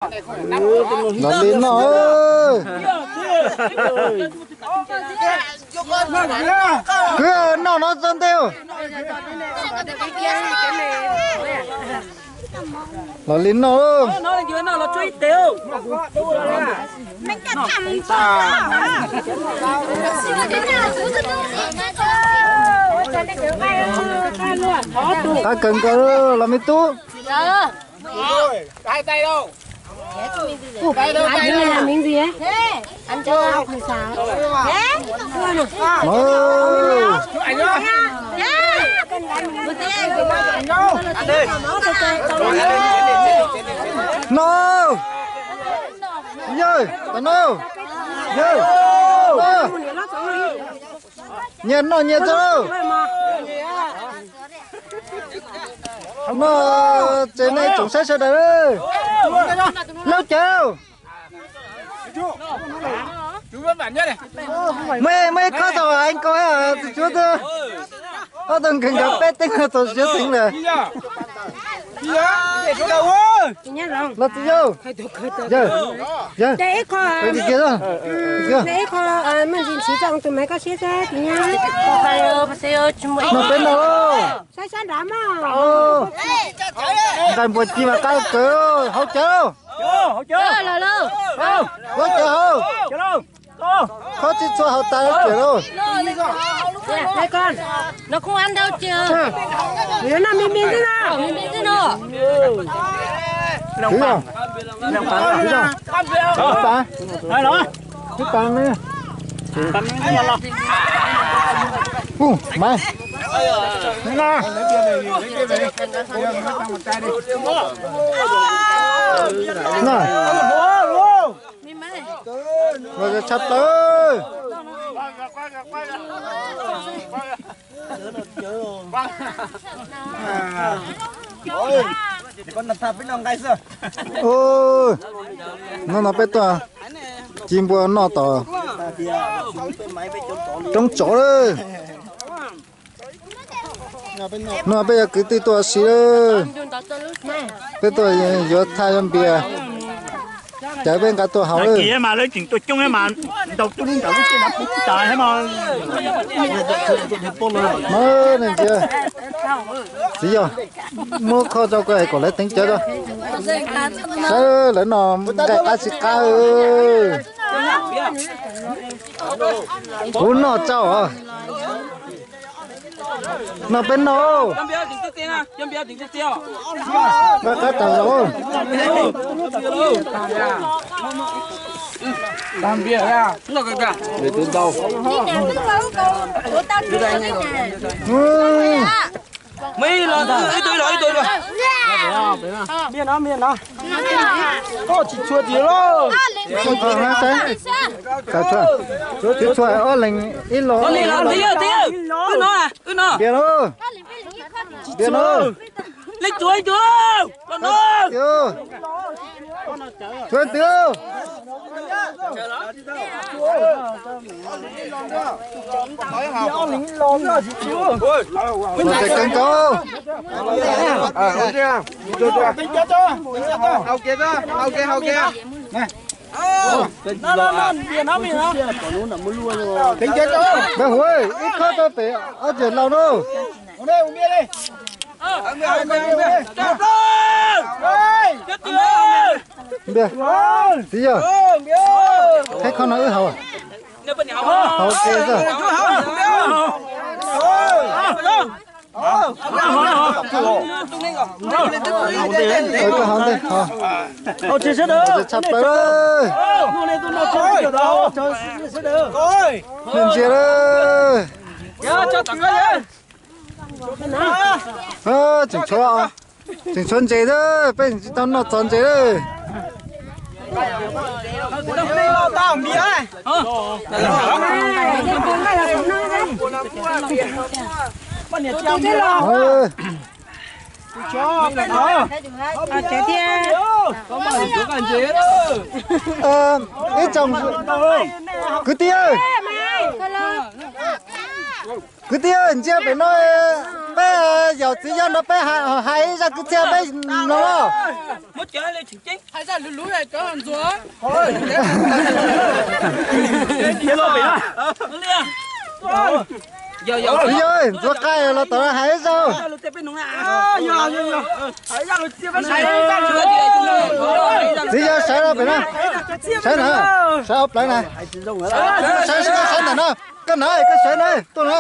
Los li no. Kwv, noj no txog ntej. Los li no. Qab kawg nkaus los me tub. Ua, no, yawg, tam no, yawg, nyias noj nyias txog. No, ces nej tsoom saib sawv daws, laub cawv. Muaj, muaj ib khob tau heev koj, tsis tsuav twg. Ob tug nkawd nkawd peb teev los txaus siab heev lawm. Los txiv yawg, yawg, yawg, nqaij npua ci mas qab kawg, hauv cawv, hauv cawv, hauv cawv, hauv, khob tsis txhua hauv tas kiag lauj. Kwv yog, kwv yog, kwv yog, kwv yog, Maiv, no, los tshaj plaws. Hnub no peb tuaj ci npua noj tom roob tsov lawm. Hnub no peb cov kwv tij tuaj ua si lawm. Peb tuaj yuav thaj yuav npias, cawv peb nqa tuaj haus lawm. Mas nej ntsia, txiv yog, muab khob rau koj es kom lawv teev cawv rau. Saib lawv no nqaij qab tsis qab. Kuv noj tsau os. No peb noj. Noj qab tas los. Muaj ib los, ib tug, ib los, ib tug, ib los. Koj tsis tshua tiag lauj. Tsis tshua, ob leeg ib los. Wb no, wb no. Npias lauj. Npias lauj. Leej tsuav ib tug los no. Tsuav twg? Los tsev kawg nkaus. Npawg Huv, ib khob rau pem ob ceg laus no. Npias, txiv yog, qhib khob no wb haus. Haus ke xwb. Koj haus ntej, haus tshaj plaws. Nej ntsia lawm. Tseem tshuav, tseem tshuav ntses xwb, peb tsis tau noj txog ntses lawm. Ib tsoom kwv tij, kwv tij, ntsia pem no, Peb yaum txiv yawg nrog peb hais zaj kwv txhiaj peb mloog. Txiv yawg, ntxuav qai los tom hais zaj. Txiv yawg sawv rau pem na, sawv na, sawv hauv plawv na. Sawv, sawv ntawm no, koj na, koj sawv na, tuaj na.